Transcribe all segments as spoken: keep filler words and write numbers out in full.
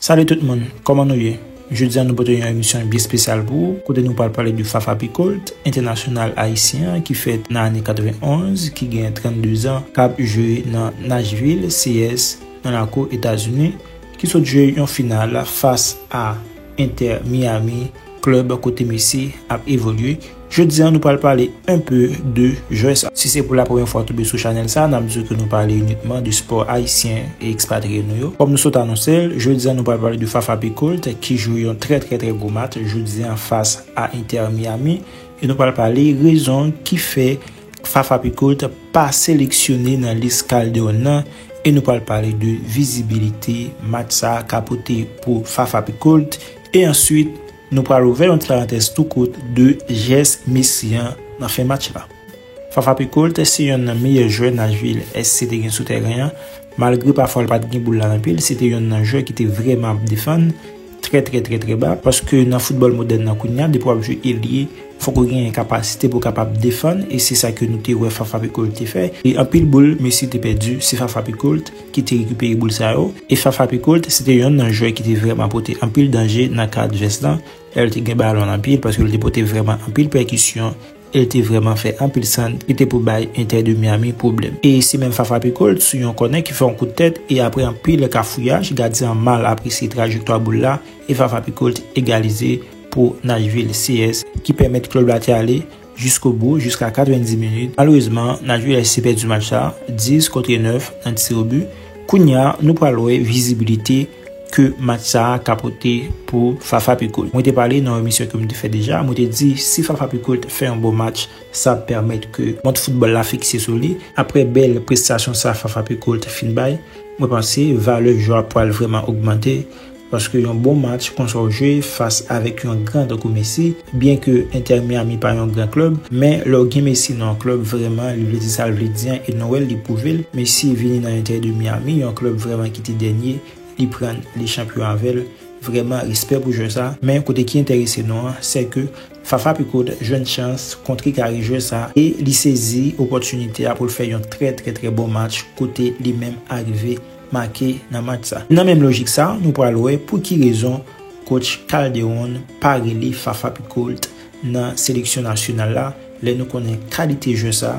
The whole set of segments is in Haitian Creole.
Salut tout moun, kòman nou ye? Jodi a nou pote yon emisyon byen espesyal pou ou, kote nou pral pale de Fafa Picault, entènasyonal ayisyen an ki fèt nan ane katrevenn onz, ki gen trannde zan, k ap jwe nan Nashville, C S, nan lakou Etazini, ki sot jwe yon final fas a Inter Miami, klèb kote Messi ap evolye. Jodi a nou pral pale un peu de jwè sa. Si se pou la premyè fwa w tonbe sou chanèl sa, n ap di w ke nou pale inikman de spò ayisyen e ekspatriye nou yo. Kòm nou sot anonse l, jodi a nou pral pale de Fafa Picault ki jwe yon trè trè trè gwo match jodi a fas a Inter Miami. E nou pral pale rezon ki fè Fafa Picault pa seleksyone nan lis Calderon nan. E nou pral pale de vizibilite match sa ka pote pou Fafa Picault. E answit, nou pral ouvè yon ti parantèz tou kout de jès Messi an nan fen match la. Fafa Picault se yonn nan meyè jwè Nashville S C te gen sou tèren an. Malgre pafwa l pa t gen boul la anpil, se te yonn nan jwè ki te vrèman ap defann trè, trè, trè, trè ba, paske nan foutbòl modèn nan kounye a, depi w ap jwe elye, fòk ou genyen kapasite pou w kapab defann, e se sa ke nou te wè Fafa Picault te fè. E anpil boul Messi te pèdi, se Fafa Picault ki te rekipere boul sa yo. E Fafa Picault, se te yonn nan jwè ki te vrèman pote anpil danje nan ka advès lan, lè l te gen balon nan pye l, paske l te pote vrèman anpil pèkisyon, e l te vrèman fè anpil sant ki te pou bay Inter de Miami pwoblèm. E se menm Fafa Picault, sou yon kònè, ki fè yon kout tèt, e apre anpil kafouyaj, gadyen an mal apresye trajektwa boul la, e Fafa Picault egalize pou Nashville C S, ki pèmèt klèb la te ale jiskobou, jiska katrevendis minit. Malerezman, Nashville S C pèdi match sa, dis contre neuf nan tir au but. Kounye a, nou pral wè vizibilite ke match sa a ka pote pou Fafa Picault. Mwen te pale nan yon emisyon ke m te fè deja, mwen te di si Fafa Picault fè yon bon match, sa ap pèmèt ke mond foutbòl la fikse sou li. Apre bèl prestasyon sa Fafa Picault fin bay, mwen panse valè jwè a pral vrèman ogmante. Paske yon bon match konsa w jwe fas avèk yon gran tankou Messi, byen ke Inter Miami pa yon gran klèb, men lè w gen Messi nan yon klèb, vrèman, li vle di sa l vle di an, e nou wè l, li pwouve l. Messi vini nan Inter de Miami, yon klèb vrèman ki te dènye, li pran Lig Chanpyon avè l. Vrèman, respè pou jwè sa. Men kote ki enterese nou an, se ke Fafa Picault jwenn chans kontrekare jwè sa, e li sezi opòtinite a pou l fè yon trè, trè, trè bon match, kote li menm arive make nan match sa. Nan menm lojik sa, nou pral wè pou ki rezon coach Calderon pa rele Fafa Picault nan seleksyon nasyonal la, lè nou konnen kalite jwè sa,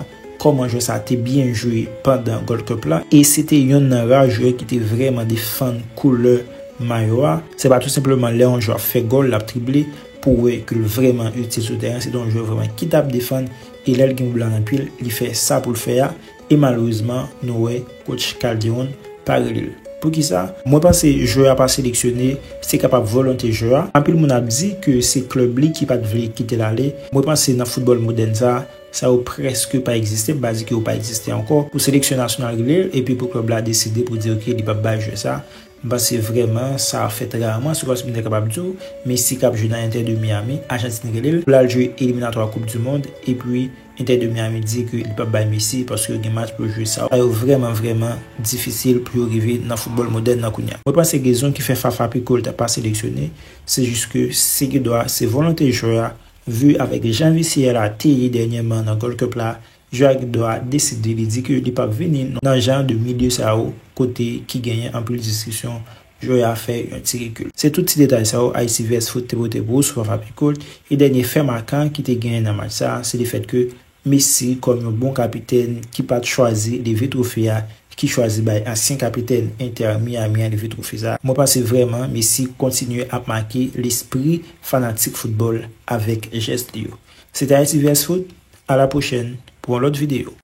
kòman jwè sa te byen jwe pandan Gold Cup la, e se te yonn nan ra jwè ki te vrèman defann koulè mayo a. Se pa tou senpleman lè yon jwè ap fè gòl, l ap drible, pou w wè ke l vrèman itil sou teren, se te yon jwè vrèman ki t ap defann, e lè l gen boul la nan pye l, li fè sa pou l fè a, e malerezman, nou wè coach Calderon pa rele l. Poukisa? Mwen panse jwè a pa seleksyone, se kapab volonte jwè a. Anpil moun ap di ke se klèb li ki pa t vle kite l ale. Mwen panse nan foutbòl modèn sa, sa yo prèske pa egziste, m pa di ke yo pa egziste ankò. Pou seleksyon nasyonal rele l, epi pou klèb la deside pou di, oke, li p ap bay jwè sa. M panse vrèman sa fèt raman, se kòmsi m ta kapab di w, Messi k ap jwe nan Inter de Miami, Ajantin rele l pou l al jwe eliminatwa Koup di Mond, epi Inter de Miami di ke li p ap bay Messi paske yo gen match pou yo jwe. Sa yo vrèman, vrèman difisil pou yo rive nan foutbòl modèn nan kounye a. Mwen panse rezon ki fè Fafa Picault pa seleksyone, se jis ke se gen dwa se volonte jwè a, vi avèk jan vestyè a te ye dènyèman nan Gold Cup la, jwè a gen dwa deside li di ke li p ap vini nan jan de milye sa yo kote ki genyen anpil diskisyon, jwè a fè yon ti rekil. Se tout ti detay sa yo Haïti V S Foot te pote pou ou sou Fafa Picault, e dènye fè makan ki te genyen nan match sa, se lefèt ke Messi, kòm yon bon kapitèn ki pa t chwazi leve twofe a, ki chwazi bay ansyen kapitèn Inter Miami an leve twofe sa. Mwen panse vrèman Messi kontinye ap make lespri fanatik foutbòl avèk jès li yo. Se te Haïti V S Foot, a la pwochèn pou yon lòt videyo.